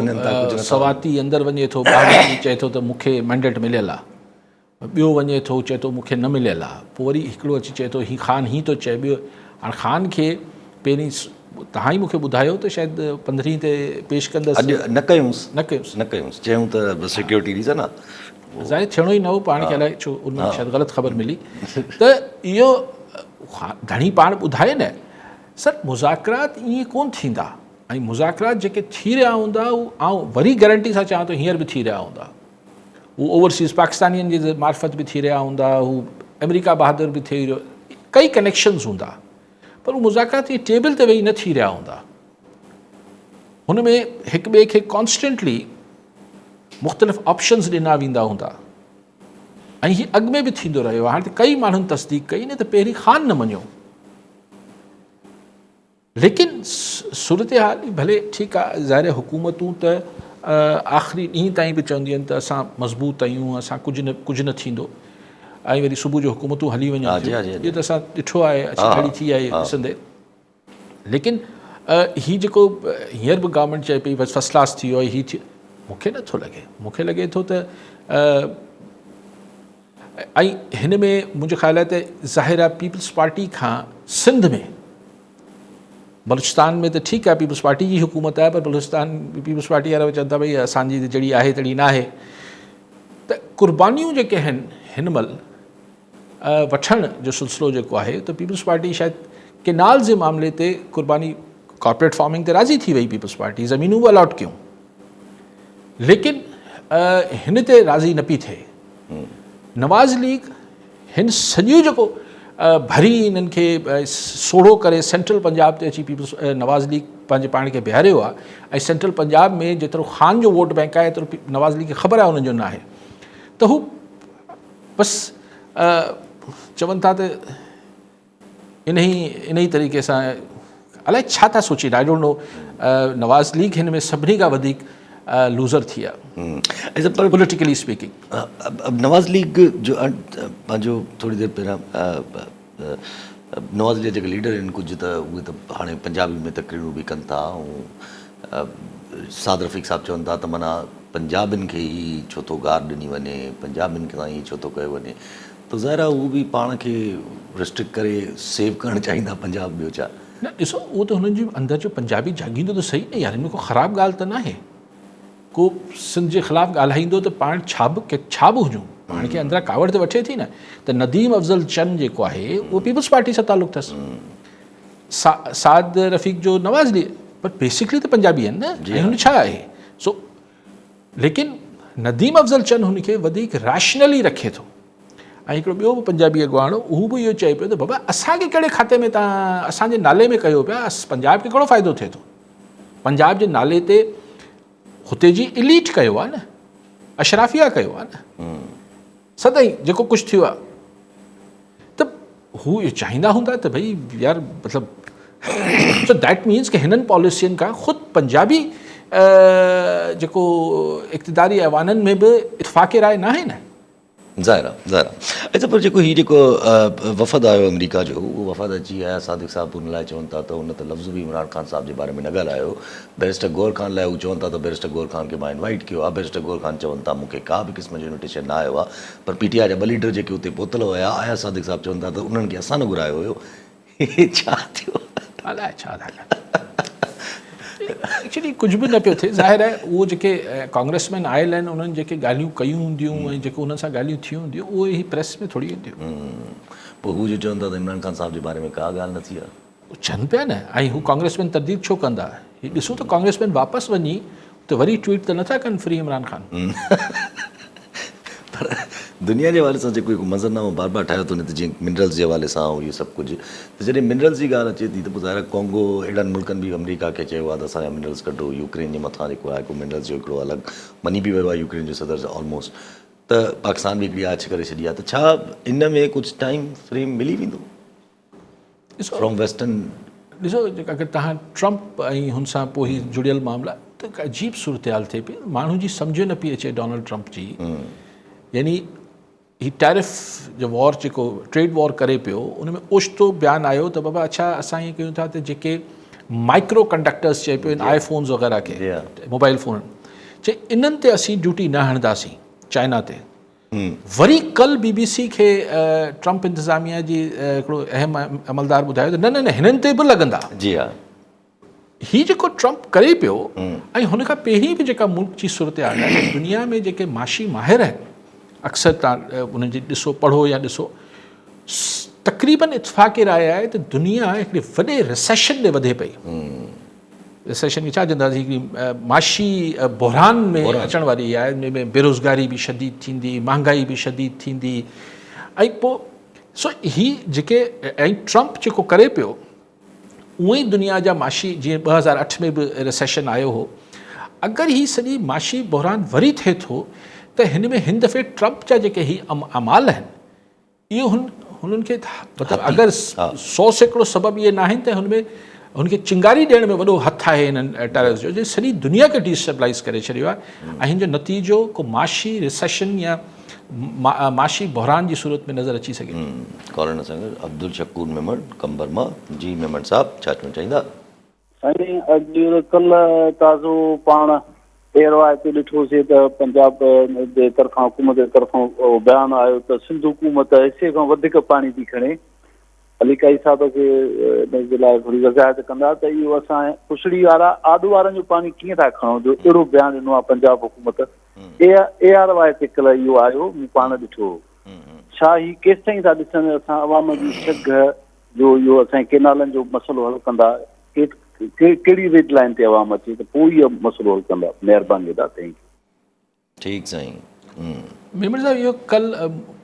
سواتي اندر وڃي ٿو ٻاهر وڃي چئي ٿو ته مون کي مينڊيٽ مليل آهي ٻيو وڃي ٿو چئي ٿو مون کي نه مليل آهي پوء وري هڪڙو اچي چئي ٿو هي خان هي ٿو چئي ٻيو هاڻي خان کي پهرين توهان ئي مون کي ٻڌايو ته شايد پندرهين تي پيش ڪندس. اڄ نه ڪيونس نه ڪيونس نه ڪيونس چيون ته سيڪيورٽي ريزن آ. ظاهر ٿيڻو ئي نه هو پاڻ کي الائي ڇو ان ۾ شايد غلط خبر ملي ته اهو ڌڻي پاڻ ٻڌائي نه سر مذاڪرات ائين ڪون ٿيندا ۽ مذاڪرات جيڪي ٿي رهيا هوندا هو آئون وري گارنٽي سان چوان ٿو هينئر به ٿي رهيا هوندا هو اوورسيز پاڪستانين جي معرفت به ٿي رهيا هوندا هو آمريڪا بهادر به ٿي رهيو ڪئي ڪنيڪشنز هوندا پر هو مذاڪرات ائين ٽيبل تي ويهي نه ٿي رهيا هوندا. هن ۾ هڪ ٻئي کي ڪانسٽنٽلي مختلف آپشنز ڏنا ويندا هوندا ۽ هي اڳ ۾ به ٿيندو رهيو آهي. هاڻي ته ڪئي ماڻهن تصديق ڪئي نه ته پهرين خان نه مڃيو. ليڪن صورتحال ڀلي ٺيڪ آهي ظاهر حڪومتون ته آخري ڏينهن تائين به چونديون آهن ته اسان مضبوط آهيون اسان ڪجهه نه ڪجهه نه ٿيندو. ۽ وري صبح جو حڪومتون هلي وڃن ٿيون اهو ته اسان ڏٺو آهي اڇي گهڙي ٿي آهي ڏسندي ليڪن هي جيڪو هينئر به گورنمينٽ چئي پئي بس فرسٽ ڪلاس ٿي ويو هي ٿي مون کي نٿو لڳي مون کي لڳي ٿو ته ۽ هن ۾ منهنجو خيال آهي ته ظاهر آهي پيپلز پارٽي کان سنڌ ۾ بلوچستان ۾ ته ٺيڪ آهي پيپلز پارٽي جي حڪومت آهي پر بلوچستان پيپلز پارٽي وارا چون ٿا ڀئي اسانجي جهڙي آهي تهڙي نه آهي ته قربانيون جيڪي آهن هن مهل وٺڻ جو سلسلو جيڪو آهي ته پيپلز پارٽي شايد ڪينال جي معاملي تي قرباني ڪارپوريٽ فارمنگ تي راضي ٿي وئي پيپلز پارٽي زمينون به الاٽ ڪيون ليڪن هن تي راضي نه پي ٿئي نواز ليگ هن سڄو جيڪو ڀري انهن کي سوڙهو ڪري سينٽرل پنجاب تي اچي پيپلز نواز ليگ پنهنجي پاڻ کي بيهاريو آهي ۽ سينٽرل پنجاب ۾ جيترو خان جو ووٽ بينڪ آهي ايترو نواز ليگ کي خبر آهي انهن جو نه آهي ته هو بس چون ٿا ته انهي انهي طريقي سان الائي ڇا ٿا سوچين I don't know Nawaz league هن ۾ سڀني کان وڌيڪ لوزر ٿي آ پوليٽيڪلي اسپيڪنگ. نواز ليگ جو پنهنجو ٿوري دير پهريان نواز ليگ جا جيڪي ليڊر آهن ڪجهه ته اهي ته هاڻي پنجابي ۾ تقريرون به ڪن ٿا ۽ سعد رفيق صاحب چون ٿا ته معنيٰ پنجابين کي ئي ڇو ٿو گار ڏني وڃي پنجابين سان ئي ڇو ٿو ڪيو وڃي ته ظاهر آهي هو به پاڻ کي ريسٽرڪٽ ڪري سيو ڪرڻ چاهيندا پنجاب ٻيو ڇا. نه ڏسو اهو ته هنن جي اندر جو پنجابي جاڳيندو ته صحيح نه يار هن ۾ ڪو خراب ڳالهه ته ناهي ڪو سنڌ جي خلاف ڳالهائيندو ته پاڻ ڇا به ڇا به هجون پاڻ کي اندران ڪاوڙ ته وٺي ٿي نه ته نديم افضل چن جيڪو آهي اهو پيپلز پارٽي سان تعلق اٿس سعد رفيق جو نواز ليگ پر بيسڪلي ته پنجابي آهن نه ۽ هن ڇا آهي سو ليڪن نديم افضل چن هن کي وڌيڪ ريشنلي رکي ٿو ۽ هڪڙو ٻيو به پنجابي اڳواڻ هو به اهو چئي پيو ته بابا اسان کي ڪهڙي کاتي ۾ تان اسان جي نالي ۾ ڪيو پيا پنجاب کي ڪهڙو فائدو ٿئي ٿو پنجاب جي نالي تي هتي جي اليٽ ڪيو آهي نه اشرافيا ڪيو آهي نه سدائين جيڪو ڪجهه ٿيو آهي ته هو اهو چاهيندا هوندا ته ڀئي يار مطلب سو that means ڪه هنن پاليسين کان خود پنجابي جيڪو اقتداري ايوانن ۾ به اتفاق راء ناهي نه. ظاهر آ ظاهر آ اچا پر جيڪو هي جيڪو وفد آيو آمريڪا جو اهو وفد اچي آيا صادق صاحب ان لاء چون ٿا ته ان ته لفظ به عمران خان صاحب جي باري ۾ نه ڳالهايو بئريسٽر گوهر خان لاء هو چون ٿا ته بئريسٽر گوهر خان کي مان انوائيٽ ڪيو آ بئريسٽر گوهر خان چون ٿا مون کي ڪا به قسم جو انويٽيشن نه آيو آ پر پي ٽي آء جا ٻه ليڊر جيڪي اتي پهتل هيا آيا صادق صاحب چون ٿا ته انهن کي اسان نه گهرايو هيو هي ڇا ٿيو؟ الائي ڇا ٿا ڪن. ايڪچولي ڪجهه به نه پيو ٿئي. ظاهر آهي اهو جيڪي ڪانگريس مين آيل آهن انهن جيڪي ڳالهيون ڪيون هونديون ۽ جيڪو انهن سان ڳالهيون ٿيون هونديون اهي هي پريس ۾ ٿوري اينديون. پوء هو جو چون ٿا ته عمران خان صاحب جي باري ۾ ڪا ڳالهه نه ٿي آهي. چون پيا نه ۽ هو ڪانگريس مين ترديد ڇو ڪندا؟ هي ڏسون ته ڪانگريس مين واپس وڃي ته وري ٽوئيٽ ته نٿا ڪن فري عمران خان. پر دنيا جي حوالي سان جيڪو هڪ منظرنامو بار بار ٺاهيو ٿو وڃي ته جيئن منرلز جي حوالي سان اهو سڀ ڪجهه ته جڏهن منرلز جي ڳالهه اچي ٿي ته پوء ظاهر آهي ڪانگو اهڙن ملڪن به آمريڪا کي چيو آهي ته اسان جا منرلز ڪڍو يوڪرين جي مٿان جيڪو آهي هڪ منرلز جو هڪڙو الڳ مڃي به ويو آهي يوڪرين جو صدر آلموسٽ ته پاڪستان به هڪڙي آڇ ڪري ڇڏي آهي ته ڇا ان ۾ ڪجهه ٽائيم فريم ملي ويندو؟ فرام ويسٽرن ڏسو اگر تهان ٽرمپ ۽ هن سان پوء هي جڙيل معاملا ته هڪ عجيب صورتحال ٿئي پئي ماڻهو جي سمجهه نه پئي اچي ڊونلڊ ٽرمپ جي يعني هي ٽيرف جو وار جيڪو ٽريڊ وار ڪري پيو ان ۾ اوچتو بيان آيو ته بابا اڇا اسان ائين ڪيون ٿا ته جيڪي مائڪرو ڪنڊڪٽرز چئي پيو آئي فونز وغيره کي موبائل فون چئي انهن تي اسين ڊيوٽي نه هڻنداسين چائنا تي وري ڪل بي بي سي کي ٽرمپ انتظاميا جي هڪڙو اهم عملدار ٻڌايو ته نه نه نه هنن تي به لڳندا. جي ها. هي جيڪو ٽرمپ ڪري پيو ۽ هن کان پهرين به جيڪا ملڪ جي صورتحال آهي دنيا ۾ جيڪي معاشي ماهر آهن اڪثر تان انهن جي ڏسو پڙهو يا ڏسو تقريبن اتفاق راء آهي ته دنيا هڪڙي وڏي ريسيشن ڏي وڌي پئي. ريسيشن کي ڇا چونداسين هڪڙي معاشي بحران ۾ اچڻ واري آهي ان ۾ بيروزگاري به شديد ٿيندي مهانگائي به شديد ٿيندي ۽ پوء سو هي جيڪي ۽ ٽرمپ جيڪو ڪري پيو اونئي دنيا جا معاشي جيئن 2008 ۾ به ريسيشن آيو هو اگر هي سڄي معاشي بحران وري ٿئي ٿو ته هن ۾ هن دفعي ٽرمپ جا جيڪي هي اعمال آهن اهو هن هنن کي مطلب اگر 100% سبب اهي ناهن ته هن ۾ هن کي چنگاري ڏيڻ ۾ وڏو هٿ آهي هنن ٽيررز جو جنهن سڄي دنيا کي ڊيسٽيبلائز ڪري ڇڏيو آهي ۽ هن جو نتيجو ڪو معاشي ريسيشن يا معاشي بحران جي صورت ۾ نظر اچي سگهي ٿو. ڪالر سان گڏ عبدالشڪور ميمڻ قمبر مان جي ميمڻ صاحب ڇا چوڻ چاهيندا؟ سائين اڄ ڪلهه تازو پاڻ ايئر وائي تي ڏٺوسي ته پنجاب جي طرفان حڪومت جي طرفان بيان آيو ته سنڌ حڪومت حصي کان وڌيڪ پاڻي ٿي کڻي علي قائي صاحب کي ان جي لاء ٿوري وضاحت ڪندا ته اهو اسان پسڙي وارا آڏو وارن جو پاڻي ڪيئن ٿا کڻو جو اهڙو بيان ڏنو آهي پنجاب حڪومت اي آر وائي تي ڪلهه اهو آيو مون پاڻ ڏٺو ڇا هي ڪيستائين ٿا ڏسن اسان عوام جي سگهه جو اهو اسان جي ڪينالن جو مسئلو حل ڪندا ڪهڙي ريڊ لائين تي عوام اچي ته پوء اهو مسئلو حل ڪندا مهرباني ادا thank you. ٺيڪ سائين. ميمڻ صاحب اهو ڪل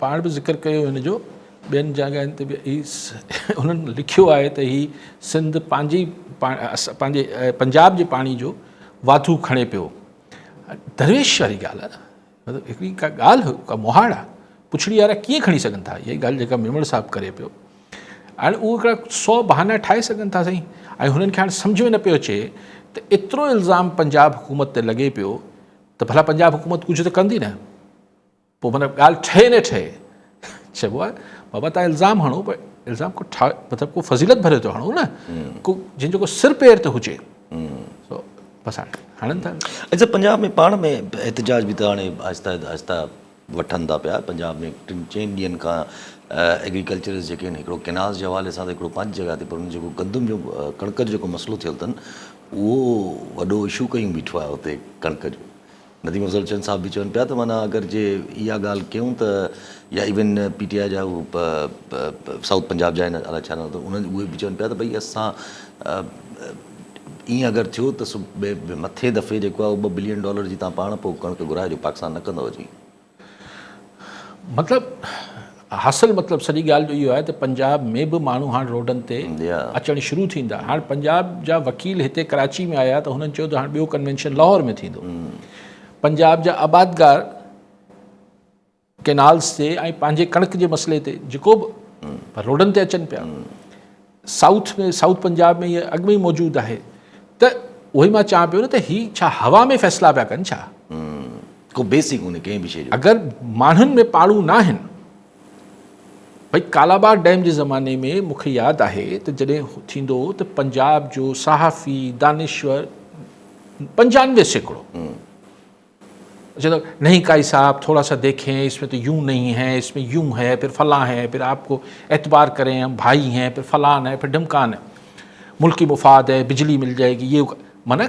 پاڻ به ذڪر ڪيو هن جو ٻين جڳهين تي به هي انهن لکيو آهي ته هي سنڌ پنهنجي پنهنجي پنجاب جي پاڻي جو واڌو کڻي پيو درويش واري ڳالهه آهي نه مطلب هڪڙي ڪا ڳالهه ڪا مهاڙ آهي پڇڙي وارا ڪيئن کڻي سگهن ٿا اها ڳالهه جيڪا ميمڻ صاحب ڪري پيو هاڻي اهو هڪڙا سو بهانا ٺاهي سگهن ٿا سائين ۽ هنن کي هاڻي سمجهه ۾ نه پيو اچي ته ايترو الزام پنجاب حڪومت تي لڳي پيو ته ڀلا پنجاب حڪومت ڪجهه ته ڪندي نه پوء مطلب ڳالهه ٺهي نه ٺهي چئبو آهي بابا تان الزام هڻو پر الزام ڪو ٺا مطلب ڪو فضيلت ڀريو ٿو هڻو نه ڪو جنهن جو ڪو سر پير ته هجي سو بس هاڻي هڻن ٿا. اڇا پنجاب ۾ پاڻ ۾ احتجاج به ته هاڻي آهستي آهستي وٺن ٿا پيا پنجاب ۾ ٽن چئن ڏينهن کان ايگريڪلچرسٽ جيڪي آهن هڪڙو ڪينالز جي حوالي سان ته هڪڙو پنهنجي جڳهه تي پر ان جيڪو گندم جو ڪڻڪ جو جيڪو مسئلو ٿيل اٿن اهو وڏو اشو ڪيون بيٺو آهي اتي ڪڻڪ جو نديم افضل چن صاحب به چون پيا ته معنيٰ اگر جي اها ڳالهه ڪيون ته يا ايون پي ٽي آء جا هو سائوٿ پنجاب جا آهن الائي ڇا نالو اٿن انهن اهي به چون پيا ته ڀئي اسان ائين اگر ٿيو ته مٿي دفعي جيڪو آهي اهو ٻه بلين ڊالر جي تان پاڻ پوء ڪڻڪ گهرائجو پاڪستان نه ڪندو جي. مطلب حاصل مطلب سڄي ڳالهه جو اهو آهي ته پنجاب ۾ به ماڻهو هاڻ روڊن تي اچڻ شروع ٿيندا هاڻ پنجاب جا وڪيل هتي ڪراچي ۾ آيا ته هنن چيو ته هاڻ ٻيو ڪنوينشن لاهور ۾ ٿيندو پنجاب جا آبادگار ڪينالز تي ۽ پنهنجي ڪڻڪ جي مسئلي تي جيڪو به روڊن تي اچن پيا سائوٿ ۾ سائوٿ پنجاب ۾ اڳ ۾ ئي موجود آهي ته اهو ئي مان چوان پيو نه ته هي ڇا هوا ۾ فيصلا پيا ڪن ڇا؟ ڪو بيس ئي ڪونهي ڪنهن به شيء جو. اگر ماڻهن ۾ پاڙون ناهن، ڀئي ڪالاباغ ڊيم جي زماني ۾ مون کي ياد آهي ته جڏهن ٿيندو هو ته پنجاب جو صحافي، دانشور 95% چوندو نهين قائي صاحب ٿورا سا ديکين اس ۾ تو يون نهين هي اس ۾ يون هي پھر فلان هي پھر آپ کو اعتبار ڪرين هم ڀائي هين پھر فلان هي پھر ڍمڪان هي ملڪي مفاد هي بجلي مل جائي گي يي معنيٰ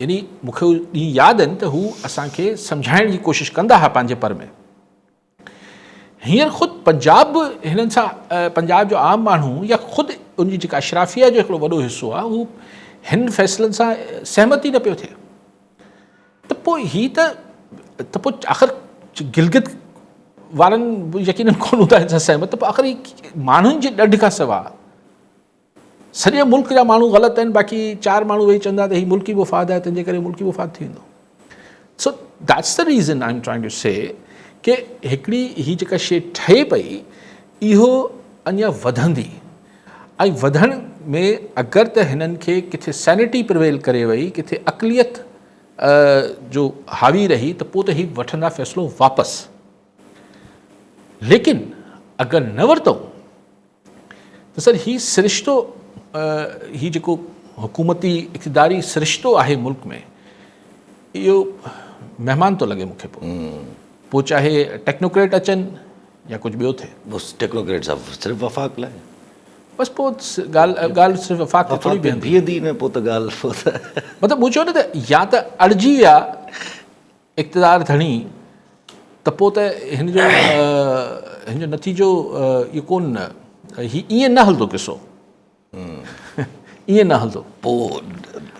يعني مون کي اهي ڏينهن ياد آهن ته هو اسان کي سمجهائڻ جي ڪوشش ڪندا هئا پنهنجي پر ۾. هينئر خود پنجاب به هنن سان پنجاب جو عام ماڻهو يا خود ان جي جيڪا اشرافيه جو هڪڙو وڏو حصو آهي هو هن فيصلن سان سهمت ئي نه پيو ٿئي ته پوء هي ته ته پوء آخر گلگت وارن يقينن ڪونه هوندا هن سان سهمت ته پوء آخر هي ماڻهن جي ڏڍ کان سواء سڄي ملڪ جا ماڻهو غلط آهن باقي چار ماڻهو ويهي چوندا ته هي ملڪي مفاد آهي تنهنجي ڪري ملڪي مفاد ٿي ويندو so that's the reason I am trying to say ڪي هڪڙي هي جيڪا شي ٺهي پئي اهو اڃا وڌندي ۽ وڌڻ ۾ اگر ته هنن کي ڪٿي سينيٽي پرويل ڪري وئي ڪٿي اقليت جو حاوي رهي ته پوء ته هي وٺندا فيصلو واپس ليڪن اگر نه ورتو ته سر هي سرشتو هي جيڪو حڪومتي اقتداري سرشتو آهي ملڪ ۾ اهو مهمان ٿو لڳي مونکي پوء پوء چاهي ٽيڪنوڪريٽ اچن يا ڪجهه ٻيو ٿئي. بس ٽيڪنوڪريٽ صاحب صرف وفاق لاء. بس پوء ڳالهه ڳالهه صرف وفاق تي ٿوري بيهندي. بيهندي نه پوء ته ڳالهه پوء ته. مطلب مون چيو نه ته يا ته اڙجي ويا اقتدار ڌڻي ته پوء ته هن جو هن جو نتيجو اهو ڪون هي ائين نه هلندو قصو ائين نه هلندو پوء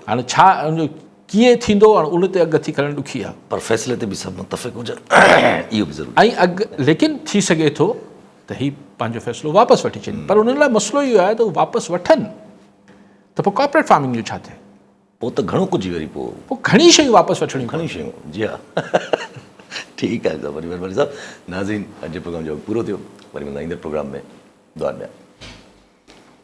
هاڻي ڇا ان جو ڪيئن ٿيندو هاڻي ان تي اڳ ٿي ڪرڻ ڏکي آهي پر فيصلي تي به سڀ متفق هجن اهو به ضروري ۽ اڳ ليڪن ٿي سگهي ٿو ته هي پنهنجو فيصلو واپس وٺي ڇڏين پر انهن لاء مسئلو اهو آهي ته هو واپس وٺن ته پوء ڪارپوريٽ فارمنگ جو ڇا ٿئي پوء ته گهڻو ڪجهه وري پوء. پوء گهڻي شيون واپس وٺڻيون گهڻيون شيون جي ها ٺيڪ آهي صاحب وڏي مهرباني صاحب ناظرين اڄ جو پروگرام جو وقت پورو ٿيو وري ملندا ايندڙ پروگرام ۾ دعا ڏيان.